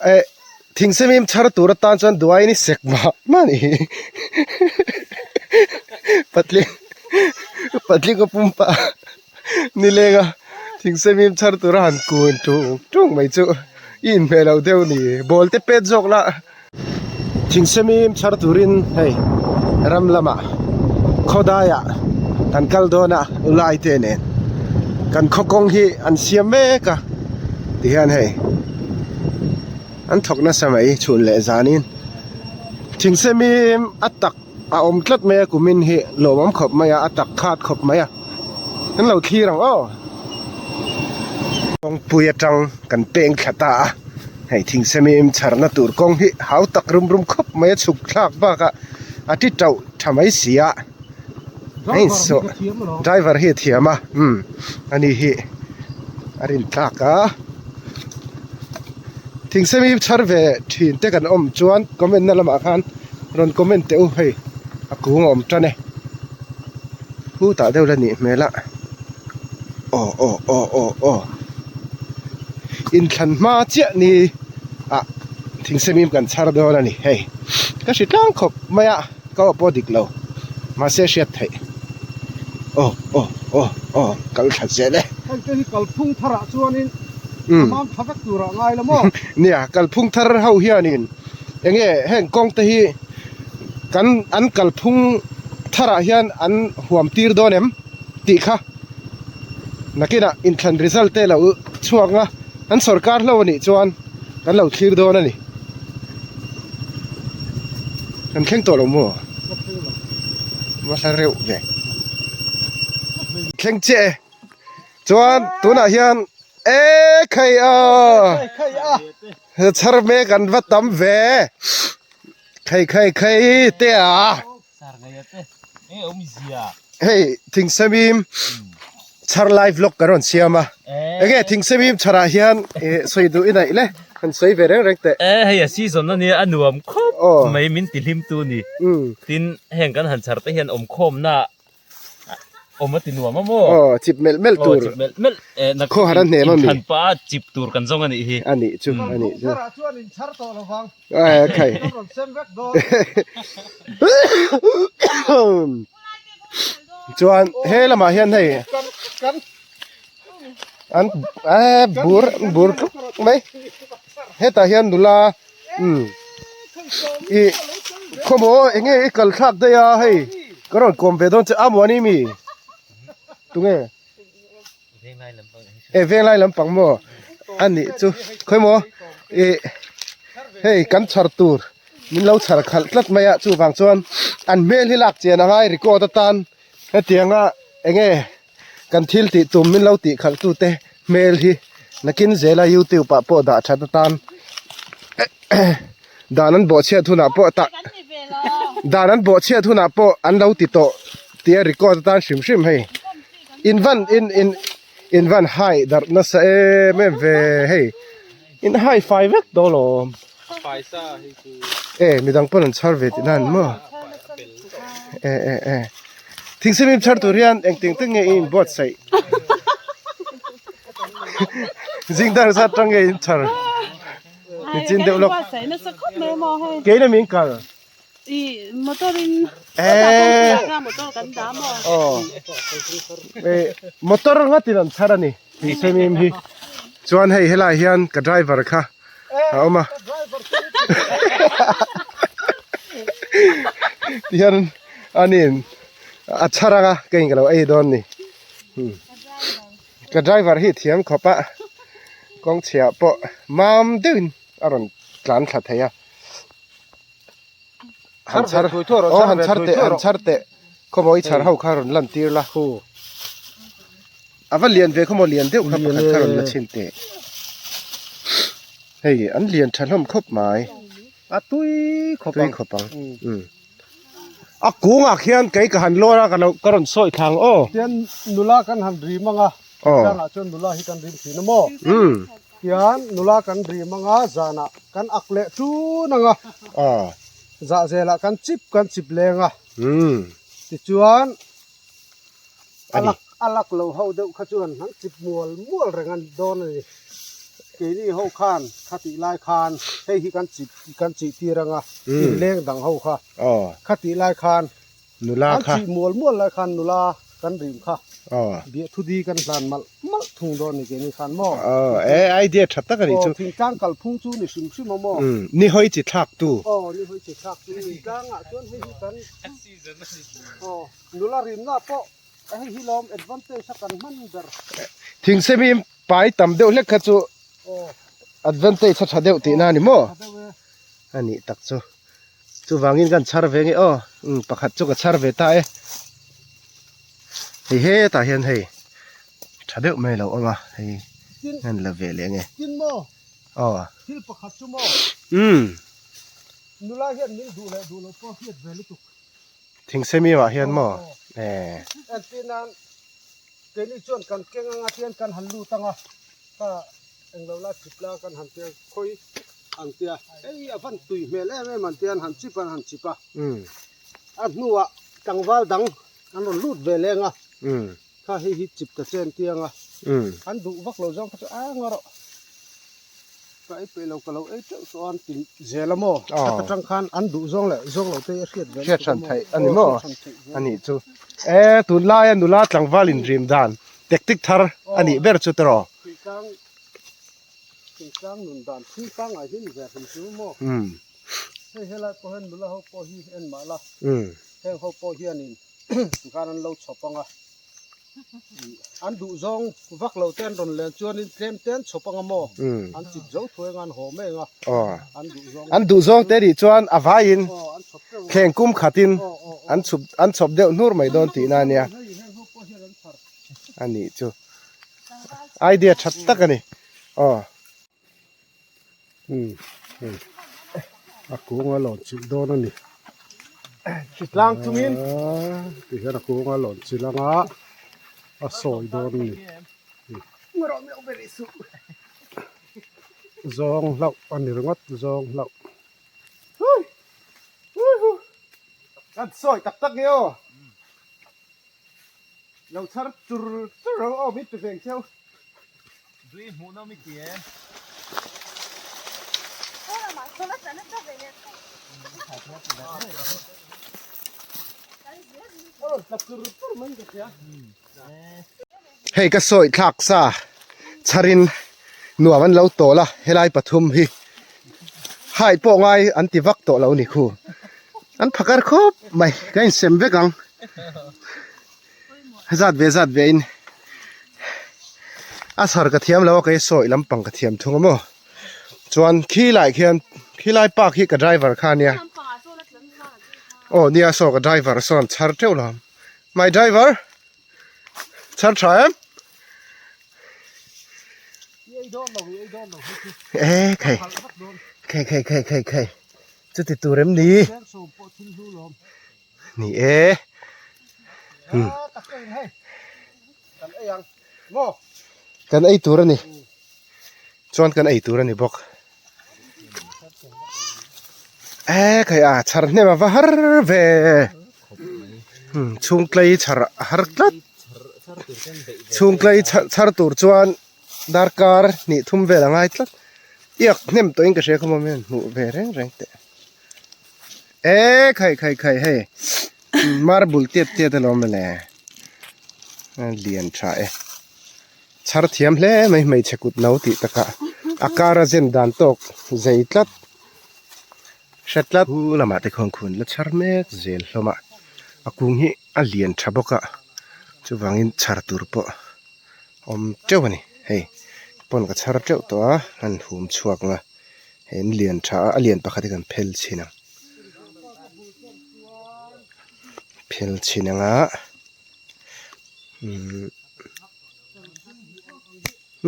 Eh thingsemim chhar tur atan chuan duaiin i sek mah mah a ni hi patling patling a pumpa nileng a thingsemim chhar tura han kun tung tung mai chu i inhmeh loh deuh a ni ball te pet zawk la thingsemim chhar turin hei ram lamah khawdaiah kan kal dawn a ulai te nen kan khaw kawng hi an siam mek a tihian hei an thawk nasa mai chhun leh zanin thingsemim a tak a awm tlat mai a kumin hi lawmawm khawp mai a a tak khat khawp mai a kan lo thlir ang aw kawngpui atang kan peng thla ta a hei thingsemim chharna tur kawng hi hau tak rum rum khawp mai a chhuk thlak bakah a ti tauh tha mai si a a insawh driver hi a thiam a umm ani hi a rin tlak a thingsemim chhar ve thin te kan awm chuan comment na lamah khan rawn comment teh u hei a kung a awm tan e khutah deuh la nih hmel a aw aw aw aw aw inthlan hma chiah ni ah thingsemim kan chhar dawn a ni hei ka hri tlang khawp mai a ka aw pawh dik lo mahse hriat theih aw aw aw aw kal thla zel e. Heng te hi kalphung tharah chuanin a mam tha vek turah ngai la maw? Nia kalphung thar ho hianin enge heng kawng te hi kan an kalphung tharah hian an huam tir dawn em tih kha nakinah inthlan result te lo chhuak nga an sawrkar hlo anih chuan kan lo thlir dawn a ni kan thleng tawh lo maw va hla reuh ve thleng chiah e chuan tunah hian e khai a chhar mek an va tam ve khai khai khai te a hei thingsemim chhar lai vlog kan rawn siam a enge thingsemim chharah hian ih sawi duh i naih le han sawi ve reng reng teh e hei a season ania a nuam khawp mai min ti hlim tu ni tin heng kan han chhar te hian awmkhawmna Awm a ti nuam a maw? Aw, chip melh melh tur. Aw, chip melh melh. Eh, nak Khaw har a hnem a mi. Inthan pah a chip tur kan zawng a nih hi. A nih chu, a nih chu. Tharah chuan in chhar tawh lo vang. Eh, khai. Kan rawn sem vek dawn. Chuan he lamah hian hei Kan kan an eh bur bur tluk mai. Hetah hian nula umm ih khawmaw eng nge i kal thlak daih a hei ka rawn kawm ve dawn che a muani mi tunge eh venglai lampang maw a nih chu khawimaw ih hei kan chhar tur min lo chhar khalh tlat mai a chuvang chuan an hmel hi lak chian a ngai record atan hetianga eng nge kan thil tih tum min lo tih khalh tu te hmel hi nakin zela youtube ah pawh dah that atan dan an bawhchhiat hunah pawh tah dan an bawhchhiat hunah pawh an lo ti tawh tia record atan hrim hrim hei in van in in in van hai darh nasa em em ve hei in hai fai vek dawn lawm e midang pawn an chhar ve tihna an maw e e e thingsemim chhar tur hian engtin te nge i inbuatsaih zing dar zat tang nge in chhar nichin deuh lawk keina min kal I motor in eh motor kan dah maw aw eh motor ngatin an chhar ani thingsemim hi chuan hei helai hian ka driver kha a awm a tihian anin a chhar anga ka in ka lo ei dawn ni ka driver hi thiam khawp a kawng chhiah pawh mam deuhin a rawn tlan thla thei a han chhar aw han chhar teh han chhar teh khawmaw i chhar ho kha rawn lan tir la a va lian ve khawmaw lian deuh kha pakhat kha rawn la chhin teh hei an lian tha hlawm khawp mai a tui khawp ang tui khawp ang um a kungah khian kei ka han lawr a ka lo ka rawn sawi thla ang aw tian nula kan han rim ang a tlangah chuan nula hi kan rim thin a maw um Tian nula kan rim anga zanah kan ak leh tun anga zah zelah kan chip kan chip leng a tichuan a lak a lak lo ho deuh kha chuan an chip mual mual reng an dawn a ni. Keini ho khan khatih lai khan hei hi kan chih kan chih tir anga inleng dang ho kha khatih lai khan nula kan kha chih mual mual lai khan nula kan rim kha biah thu di kan hlan malh malh thung dawn ni keini khan maw e idea tha tak ani chu thingtlang kalphung chu ni hrim hrim a maw ni hawi chi thlak tu aw ni hawi chi thlak tu thingtlang ah chuan hei hi kan nula rimna pawh hei hi lawm advantage a kan hman ber. Thingse mi pai tam deuh hlek kha chu advantage a tha deuh tihna a ni maw? A nih tak chu. Chuvangin kan chhar ve nge aw. Umm pakhat chu ka chhar ve ta e. Hei hetah hian hei tha deuh mai a lo awm a hei an la ve leh nge. Tin maw? Aw. Thil pakhat chu maw? Umm. Nula hian min duh leh duh loh pawh hriat ve lutuk. Thingsemimah hian maw? Eh. Entir nan keini chuan kan keng anga tian kan han lut anga kha englo la chip la kan han tia khawi ang tia hei a van tui hmel em em an tia an han chip an han chip a a hnuah tlangval dang an rawn lut ve leng a kha hei hi chip ta chen tiang a an duh vak lo zawng kha chu a ngarawh. Ka ei peih lo ka lo ei teuh tawh a an ti zel a maw? Khat atang khan an duh zawng leh zawng lo te hi a hriat ve Hriat hran theih a ni maw? A nih chu. E tunlaia nula tlangval inrim dan tactic thar a nih ber chu tiraw? Thingtlang thingtlang nun dan thingtlang ah hian ve hrim chu maw? Hei helai pawh hian nula ho pawh hi en mah la heng ho pawh hianin tikhan an lo chhawp ang a. An duh zawng vak lo te an rawn len chuanin tlem te an chhawp anga maw? An chip zo thuai anga an haw mai anga an duh zawng. An duh zawng te nih chuan a vaiin thleng kum khatin an chhup an chhawp deuh hnur mai dawn tihna ania. A nih chu idea tha tak a ni. Aw. Umm hei a kung a lawn chilh dawn a ni. Hritlang chungin. Ti hian a kung a lawn chilh anga a sawi dawn a ni. Zawng hlauh a ni ringawt zawng hlauh. Kan sawi tak tak nge aw. Lo chhar chur chur ang aw mit ti veng cheu. Dui hmuh nawm i ti em? Hei ka sawi thlak sa chharin nuam an lo tawl a helai pathum hi hai pawh ngai an ti vak tawh lo ni khu an phakar khawp mai ka insem vek ang. Zat ve zat ve in a chhar ka thiam lo a kei sawi lampang ka thiam thung a maw chuan khi lai khian khi lai park hi ka driver kha ania aw nia saw ka driver sawn chhar teuh lo my driver chhar tha em e khai khai khai khai khai khai chuti tur em ni. Ni e. Hmm. Kan ei tur a ni. Chuan kan ei tur a ni bawk. E khai a chhar hnem a va har ve. Hmm, chhungtlei chhar a har tlat. Chhungtlei chhar tur chuan darkar hnih thum vel a ngai tlat. Iak hnem tawhin ka hria kha maw hian hmuh ve reng reng teh. E khai khai khai hei marble tiat tiat alawm le lian tha e chhar thiam hle mai hmeichhe kut no tih takah a kar a zen dan tawk zei tlat hre tlat hu lamah te khuan khun la chhar mek zel hlawm a a kung hi a lian tha bawk a chuvangin chhar tur pawh awm teuh a ni hei pawn ka chhar teuh tawh a an hum chhuak ang a. Hei an lian tha a a lian pakhat hi kan phel chhin ang phel chhin ang a umm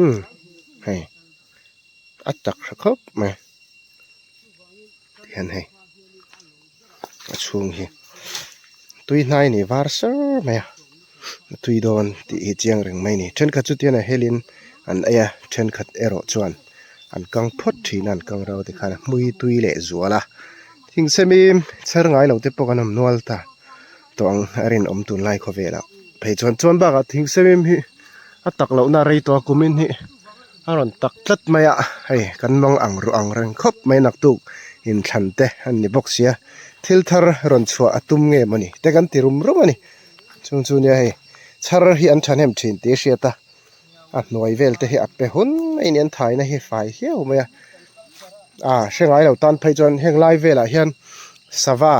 umm hei a tak tha khawp mai tihian hei a chhung hi tui hnai a ni var sar mai a a tui dawn tih hi chiang reng mai a ni thenkhat chu tihian a helin an ei a thenkhat erawh chuan an kang phawt thin a an kang rau te khan a hmui tui leh zual a thingsemi chher ngai lo te pawh kan awm nual ta tawh ang a rinawm tunlai khawvelah phei chuan chuan bakah thingsemim hi a tak lohna a rei tawh a kumin hi. A rawn tak tlat mai a, hei kan mang ang ruh ang reng khawp mai naktuk inthlan te an ni bawk sia, thil thar rawn chhuah a tum nge mawni te kan ti rum rum a ni, chung chu nia hei chhar hi an thahnem thin tih a hriat a, a hnuai vel te hi a pe hun mai a ni an thaina hi fai hiau mai a, ah hre ngai lo tan phei chuan heng lai velah hian sava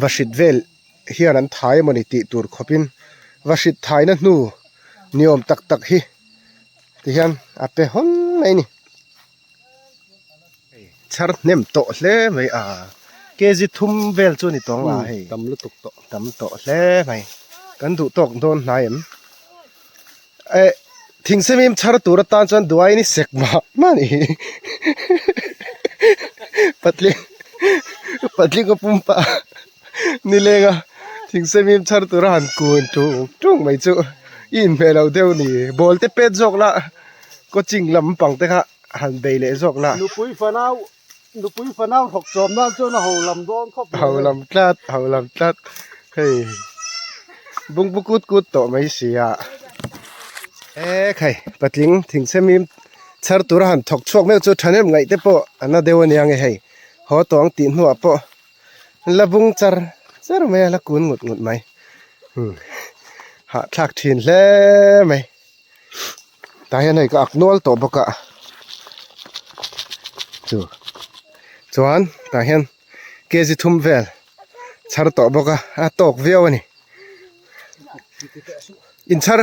va hrit vel hian an thai emawni tih tur khawpin va hrit thaina hnu ni awm tak tak hi tihian a pe hawn mai a ni. Chhar hnem tawh hle mai a kg thum vel chu a ni tawng a hei tam lutuk tawh tam tawh hle mai kan duh tawk dawn hnai em eh thingsemim chhar tur atan chuan duai ni sek mah mah a ni hi patling patling a pumpa nileng a thingsemim chhar tura han kun tung tung mai chu i inhmeh loh deuh a ni ball te pet zawk la coaching lampang te kha han bei leh zawk la. Nupui fanau nupui fanau thawk chawm nan chuan a ho lam dawn khawp mai. Ho lam tlat ho lam tlat hei bungbu kut kut tawh mai si a e khai patling thingsemim chhar tura han thawk chhuak meuh chu thahnem ngaih te pawh a na deuh ania nge hei haw tawh ang tih hnuah pawh la bung char char mai a la kun ngut ngut mai hahthlak thin hle mai. Tah hian hei ka ak nual tawh bawk a chu chuan tah hian kg thum vel chhar tawh bawk a a tawk viau a ni in chhar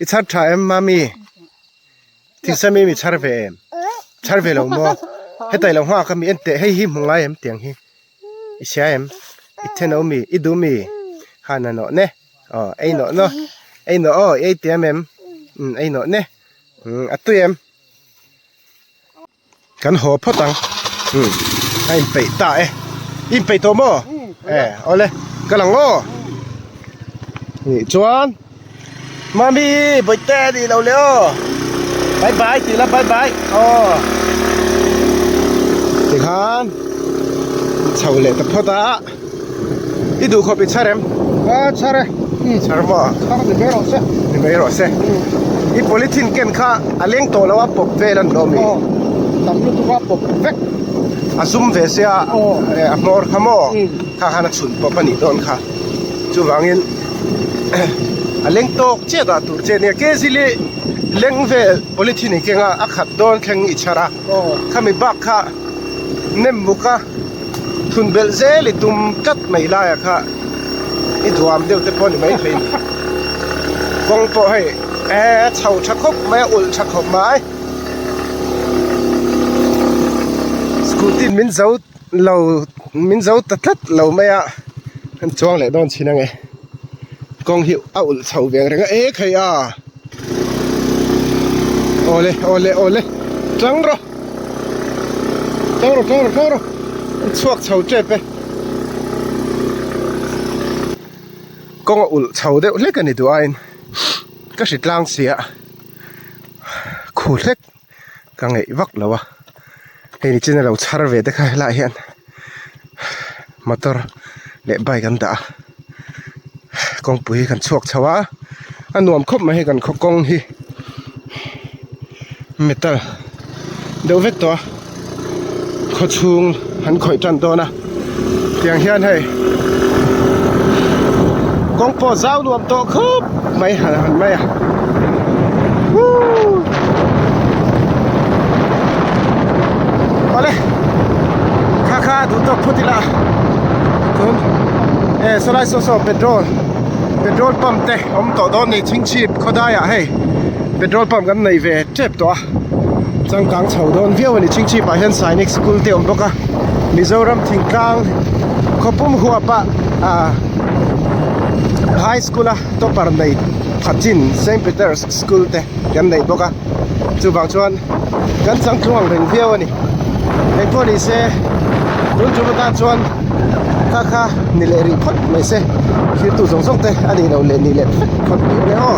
i chhar tha em mami thingsa mi mi chhar ve em chhar ve lo maw heta ilo nghak a mi en teh hei hi hmu ngai em tiang hi i hria em i then awm mi i duh mi han a nawh ne. Aw ei nawh naw ei nawh aw ei ti em em umm ei nawh ne umm a tui em kan haw phawt ang umm a inpeih ta e i inpeih tawh maw e awle ka lang aw nih chuan mami bawihte a nih loh leh aw bye bye tih la bye bye aw tikhan chho leh ta phawt a. I duh khawp i chhar em? A chhar e. Chhar maw? Chhar ni mai rawh se. Ni mai rawh se. I polythene ken kha a leng tawh lo a pawp vel an lo mi? Aw. Tam lutuk a pawp vek. A zum ve sia a hmawr kha maw? Kha khan a chhun pawp a nih dawn kha. Chuvangin a leng tawk chiah dah tur che nia. Kezili leng vel polythene i keng a, a khat dawn thleng i chhar a. Khami bak kha nem muk a. Thun belh zel i tum tlat mai laiah kha i duam deuh te pawh a ni mai thei ni. Kawng pawh hei eh chho tha khawp mai a ulh tha khawp mai. Scooty in min zo lo min zo ta tlat lo mai a an chuang leh dawn chin ange. Kawng hi a ulh chho veng reng a e khai a. Awle awle awle tang rawh. Tang rawh tang rawh tang rawh an chhuak chho tep e. Kawng a ulh chho deuh hlek a ni duh aiin ka hri tlang si a khu hlek ka ngeih vak lo a hei ni chin a lo chhar ve te kha helaiah hian motor leh bike an dah a kawngpui hi kan chhuak chho a a nuam khawp mai hei kan khaw kawng hi metal deuh vek tawh a khaw chhung an khawih tan dawn a tiang hian hei kawng pawh zau nuam tawh khawp mai han han mai a woo awle kha kha duh tawk phut ila tun e sawlai saw saw petrol petrol pump te awm tawh dawn ni chhingchhip khawdaiah hei petrol pump kan nei ve tep tawh a changkang chho dawn viau a ni chhingchhip ah hian sainik school te a awm bawk a mizoram thingtlang khawpum huap ah ah high school a topper nei phat chin saint peters school te kan nei bawk a chuvang chuan kan changtlung ang reng viau a ni engpawh ni se tun tum atan chuan kha kha ni leh rih phawt mai se thirtu zawng zawng te a nih loh leh ni leh vek phawt mai awm e aw.